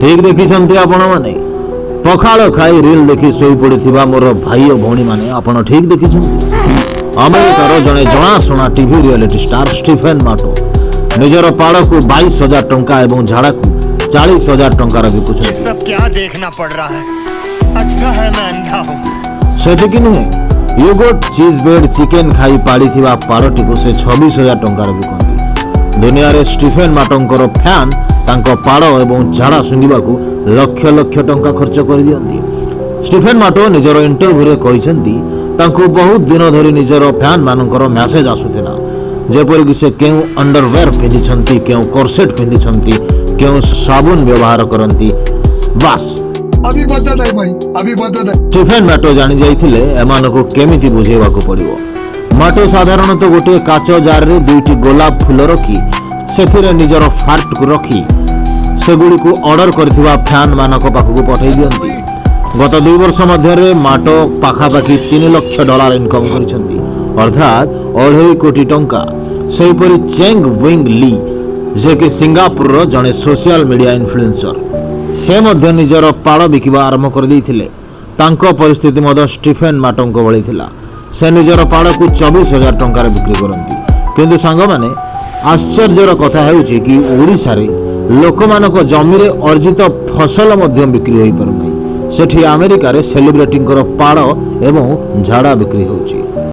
ଠିକ୍ ଦେଖିଛନ୍ତି ଆପଣମାନେ। ପଖାଳ ଖାଇ ରିଲ୍ ଦେଖି ଶୋଇପଡ଼ିଥିବା ମୋର ଭାଇ ଓ ଭଉଣୀମାନେ, ଆପଣ ଠିକ୍ ଦେଖିଛନ୍ତି। ଆମେରିକାର ଜଣେ ଜଣାଶୁଣା ଟିଭି ରିଆଲିଟି ଷ୍ଟାର ଷ୍ଟିଫେନ୍ ମାଟୋ ନିଜର ପାଳକୁ 22,000 ଟଙ୍କା ଏବଂ ଝାଡ଼ାକୁ 40,000 ଟଙ୍କାର ବିକୁଛନ୍ତି। सब क्या देखना पड़ रहा है? अच्छा है मैं अंधा हूँ। ସେତିକି ନୁହେଁ, ୟୋଗର୍ଟ, ଚିଜ୍ ବ୍ରେଡ୍, ଚିକେନ୍ ଖାଇ ପାଡ଼ିଥିବା ପାଳଟିକୁ ସେ 26,000 ଟଙ୍କାରେ ବିକନ୍ତି। ଦୁନିଆରେ ଷ୍ଟିଫେନ୍ ମାଟୋଙ୍କର ଫ୍ୟାନ୍ ତାଙ୍କ ପାଳ ଏବଂ ଝାଡ଼ା ଶୁଙ୍ଘିବାକୁ ଲକ୍ଷ ଲକ୍ଷ ଟଙ୍କା ଖର୍ଚ୍ଚ କରିଦିଅନ୍ତି। ଷ୍ଟିଫେନ୍ ମାଟୋ ନିଜର ଇଣ୍ଟରଭ୍ୟୁରେ କହିଛନ୍ତି, ତାଙ୍କୁ ବହୁତ ଦିନ ଧରି ନିଜର ଫ୍ୟାନ୍ ମାନଙ୍କର ମେସେଜ ଆସୁଥିଲା, ଯେପରିକି ସେ କେଉଁ ଅଣ୍ଡରୱେୟାର ପିନ୍ଧିଛନ୍ତି, କେଉଁ କର୍ସେଟ୍ ପିନ୍ଧିଛନ୍ତି, କେଉଁ ସାବୁନ ବ୍ୟବହାର କରନ୍ତି, ବାସ୍। अभी मदद है भाई, अभी मदद है। ଷ୍ଟିଫେନ୍ ମାଟୋ ଜାଣି ଯାଇଥିଲେ ଏମାନଙ୍କୁ କେମିତି ବୁଝେଇବାକୁ ପଡ଼ିବ। ମାଟୋ ସାଧାରଣତଃ ଗୋଟିଏ କାଚ ଜାରରେ ଦୁଇଟି ଗୋଲାପ ଫୁଲ ରଖି ସେଥିରେ ନିଜର ଫାର୍ଟକୁ ରଖି ସେଗୁଡ଼ିକୁ ଅର୍ଡର କରିଥିବା ଫ୍ୟାନ୍ ମାନଙ୍କ ପାଖକୁ ପଠାଇ ଦିଅନ୍ତି। ଗତ 2 ବର୍ଷ ମଧ୍ୟରେ ମାଟୋ ପାଖାପାଖି 3 ଲକ୍ଷ ଡଲାର ଇନକମ୍ କରିଛନ୍ତି, ଅର୍ଥାତ୍ 2.5 କୋଟି ଟଙ୍କା। ସେହିପରି ଚେଙ୍ଗ ୱିଙ୍ଗ ଲି, ଯିଏକି ସିଙ୍ଗାପୁରର ଜଣେ ସୋସିଆଲ ମିଡିଆ ଇନଫ୍ଲୁଏନ୍ସର, ସେ ମଧ୍ୟ ନିଜର ପାଳ ବିକିବା ଆରମ୍ଭ କରିଦେଇଥିଲେ। ତାଙ୍କ ପରିସ୍ଥିତି ମଧ୍ୟ ଷ୍ଟିଫେନ୍ ମାଟୋଙ୍କ ଭଳି ଥିଲା। ସେ ନିଜର ପାଳକୁ 24,000 ଟଙ୍କାରେ ବିକ୍ରି କରନ୍ତି। କିନ୍ତୁ ସାଙ୍ଗମାନେ, ଆଶ୍ଚର୍ଯ୍ୟର କଥା ହେଉଛି କି ଓଡ଼ିଶାରେ ଲୋକମାନଙ୍କ ଜମିରେ ଅର୍ଜିତ ଫସଲ ମଧ୍ୟ ବିକ୍ରି ହୋଇପାରୁନାହିଁ, ସେଠି ଆମେରିକାରେ ସେଲିବ୍ରିଟିଙ୍କର ପାଳ ଏବଂ ଝାଡ଼ା ବିକ୍ରି ହେଉଛି।